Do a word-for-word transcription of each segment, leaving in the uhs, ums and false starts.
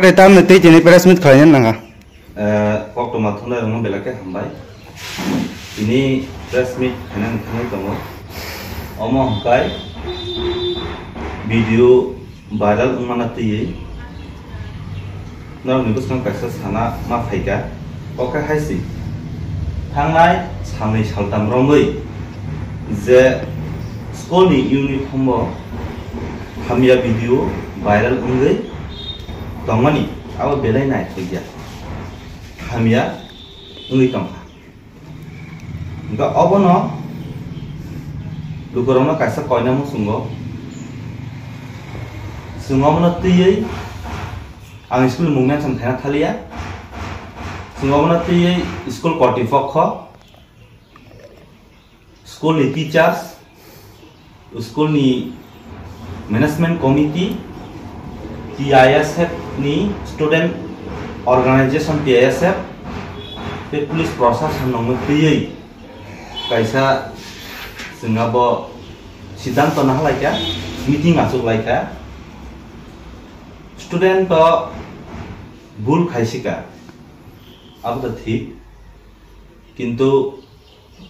Tei tamni tei tini press meet khlaina nangha. Eh, koktwma thumnairokno belai khe hambai. Tini press meet khainani thangwi tongo. Omo hwnkhe video viral wngmana twiwi norokni bwskango kaisa sana ma phaikha. O khe hai se, thangnai salnwi saltham romwi je school ni uniform o hamya video viral wngwi tongmani, abo belai naithokya, hamya wngwi tongkha. Hwnkhe obono lukurokno kaisa koina muchungo, chwng obono twiwi, ang school ni mung mention khaina thaliya, chwng obono twiwi school kortipokho, school ni teachers, school ni management committee, T I S F ni student organization T I S F, tei police proshashan no twiwi kaisa chwng abo siddhanto nahalaikha, meeting achuklaikha. Student to bhul khaisika, abo to thik, kintu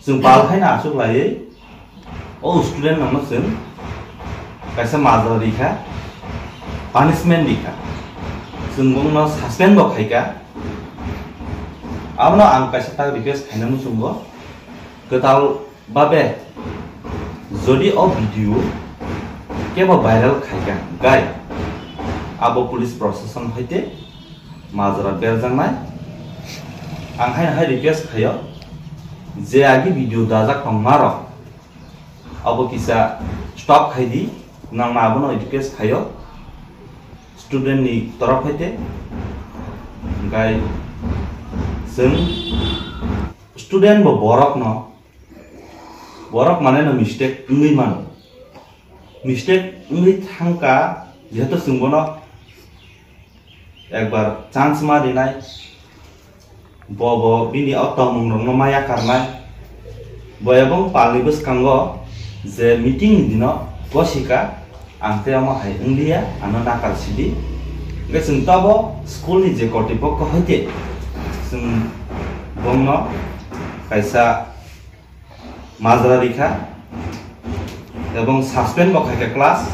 chwng pal khaina achuk laiwi o student no chwng kaisa majra rikha, punishment rikha, chwng bongno suspend bo khaikha. Abono ang kaisa tak request khaina muchungo, kwtal babe, jodi o video kebo viral khaikha, gai abo police proshashan hoite majra berjaknai. Ang hai hai request khaio je agi video dajak tongmarok abo kisa stop khaidi, nangma abono request khaio student ni torof hoite. Hwnkhe chwng student bo borokno, borok mane no mistake wngwi mano, mistake wngwi thangkha, jehetu chwng bono ekbar chance ma rinai, bo bo bini o tongmung rokno ma yakarnai, bo ebong palni bwskango je meeting ni dino gosika, ang tei omo hai wngliya, ano nakar sidi. Hwnkhe chwng tobo school ni je kortipokho hoite chwng bongno kaisa majra rikha ebong suspend bo khaikha class.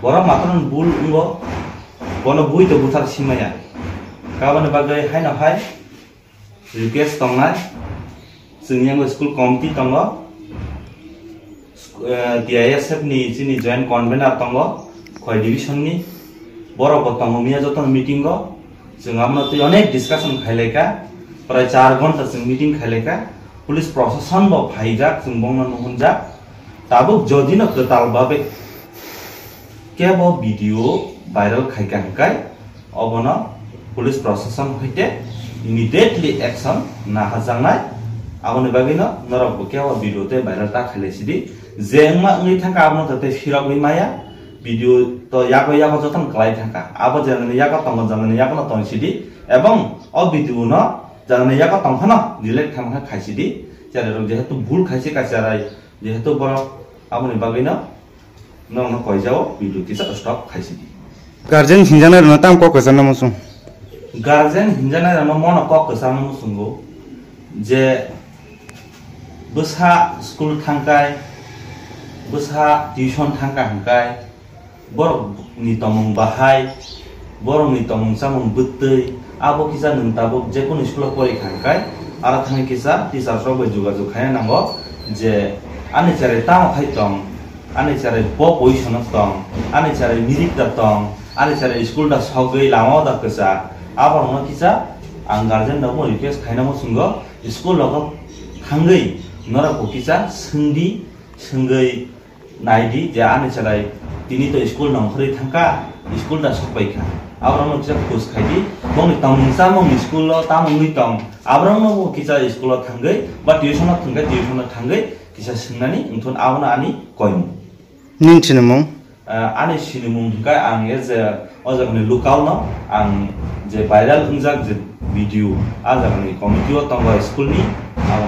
Borok matwrwng bul wngo, bono bui to buthar simaya. Kabani bagwi haino hai request tongnai, chwng yango school committee tongo, sku-, eh, T I S F ni chini joint convener tongo, khoi division ni, borok bo tongo miya joto meeting o, chwng abono twi onek discussion khailaikha, prai char ghonta chwng meeting khailaikha, police proshashan bo phaijak, chwng bongno nuhunjak, tabuk jodi no kwtal babe kebo video viral khaikha hwnkhe, obono police proshashan hoite immediately action naharjaknai. Aboni bagwino norok bo kebo video tei viral ta khailai sidi. Je wngma wngwi thangkha abono to tei phirogwi maya. Video to yago yago jotono kwlai thangkha. Abo janani yago tongo, janani yagono tong sidi. Ebong o video no janani yago tongphano delete khaima kha khai sidi. Cherai rok jehetu bul khaisi ka cherai, jehetu borok aboni bagwino norokno koijao video kisa stop khaisidi. Guardian hinjaknai rokno tamo kok kwcharna muchung? Guardian hinjaknai rokno mono kok kwcharna muchungo je bwsa school thangkai, bwsa tuition thangka hwnkhe borokni tongmung bahai, borokni tongmung chamung bwtwi, abo kisa nwng tabuk jekunu school o porikha hwnkhe, aro thani kisa teachers rok bai jogajog khaina nango je ani cherai tamo khai tong, ani cherai bo position o tong, ani cherai mirik da tong, ani cherai school da sogwi lama o da kwchak, aborokno kisa ang guardian rokno request khaina muchungo school rogo thangwi norok bo kisa swngdi, swngwi naidi je ani cherai tini to school nongkhorwi thangkha, school da sokpaikha. Aborokno kisa khoj khaidi, bongni tongmung chamung school o tamo wngwi tong, aborokno bo kisa school o thangwi ba tuition o thangkhe tuition o thangwi kisa swngnani wngthun, abono ani koimung. Nini sinimung? Ah, ani sinimung hwnkhe ang as a o jagani local no ang je viral wngjak je video, a jagani committee o tongo school ni, abo.